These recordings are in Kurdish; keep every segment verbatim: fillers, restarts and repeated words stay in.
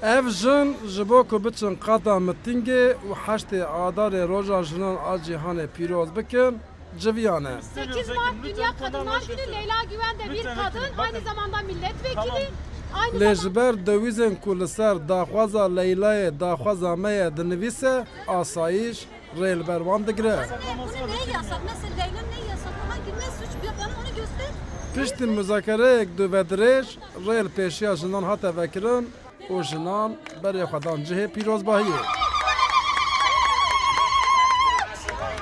Ev jin ji bo ku biçin qada mitîngê û heştê Adarê Roja Jinan a Cîhanê pîroz bikin, civiyane. Sekiz Mart Dünya Kadınlar Günü, Leyla Güven de bir kadın, aynı zamanda milletvekili, aynı Lê zamanda ji ber dewîzên ku li ser daxwaza Leylayê daxwaza me ye dinivîse, asayîş, rê li ber wan digire. Ne, bu ne yasak? Mesela Leyla ne yasak? Hangi ne suç? Bir bana onu göster. Piştî muzakereyek duvedirêj rê li pêşiya jinan hate vekirin û jinan berê xwe dan cihê pîrozbahiyê.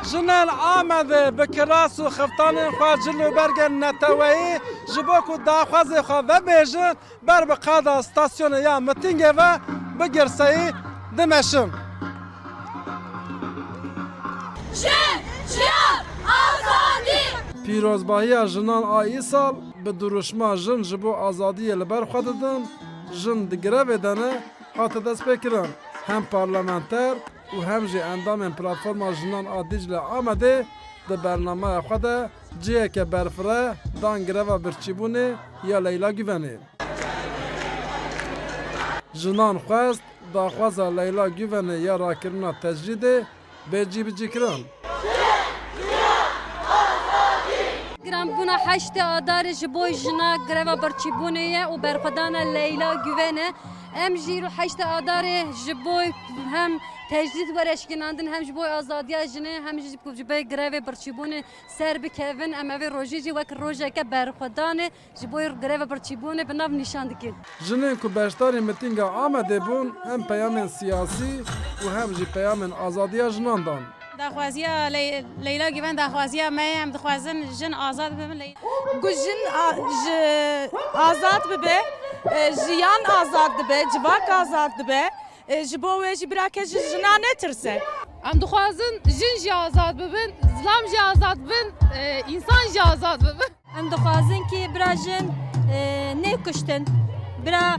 Jinên Amedê bi kiras û xiftanên xwe cil û bergên neteweyî ji bo ku daxwazê xwe vebêjin, ber bi qada stasyonê ya mitîngê ve bi girseyî dimeşin. Jin, jiyan, azadî! Pîrozbahiya jinan a îsal bi duruşma Jin ji bo azadiyê li ber xwe didin, jin di grevê de ne, hate destpêkirin. Hem parlamenter û hem jî endamên Platforma Jinan a Dîcle Amedê di bernameya xwe de ciheke berfireh dan greva birçîbûnê ya Leyla Guvenê. Jinan xwest daxwaza Leyla Guvenê ya rakirina tecrîdê bê cîbicîkirin. Giranbûna heştê Adarê ji bo jina greva birçîbûnê ye û berxwedana Leyla Guvenê. Em jî îro heştê Adarê ji bo hem tecrîd were şikînandin, hem ji bo azadiya jinê, hem jî ku ji bo grevê birçîbûnê ser bikevin. Em evê rojê jî wek rojeke berxwedanê ji bo greva birçîbûnê bi nav nîşan dikin. Jinên ku beşdarî mitînga Amedê bûn, hem peyamên siyasî û hem jî peyamên azadiya jinan dan. Daxwaziya Ley-, Leyla Güven daxwaziya me ye, em dixwazin jin azad bibin. Ley- Ku jin a-, ji azad bibe, e, jiyan azad dibe, civak azad dibe. E, ji bo wê jî bira kes ji jina netirse. Em dixwazin jin jî azad bibin, zilam jî azad bibin, e, însan jî azad bibin. Em dixwazin ki bira jin, e, nêkuştin, bira,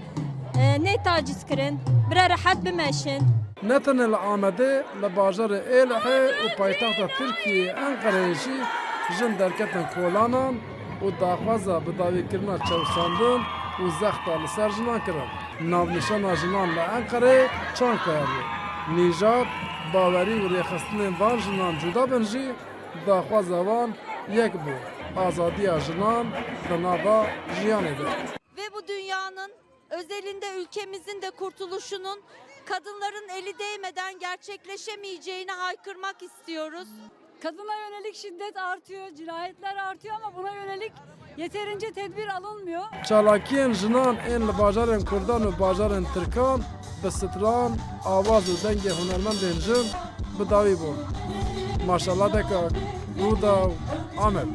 e, nêtacîz kirin, bira rehet bimeşin. Ne tenê li Amedê, li bajarê Êlihê û paytexta Tirkiyeyê Enqereyê jî jin derketin kolanan û daxwaza bidawîkirina çewsandin û zexta li ser jinan kirin. Navnîşana jinan li Enqereyê Çankaya bû. Nîjad, bawerî û rêxistinên van jinan cuda bin jî, daxwaza wan yek bû, azadiya jinan di nava jiyanê de. Ve bu dünyanın, özelinde ülkemizin de kurtuluşunun kadınların eli değmeden gerçekleşemeyeceğini haykırmak istiyoruz. Kadına yönelik şiddet artıyor, cinayetler artıyor ama buna yönelik yeterince tedbir alınmıyor. Çalakiyên jinan ên li bajarên Kurdan û bajarên Tirkan bi stran, awaz û dengê hunermendên jin bi dawî bûn. Maşallah Dekak, Rûdaw, Amed.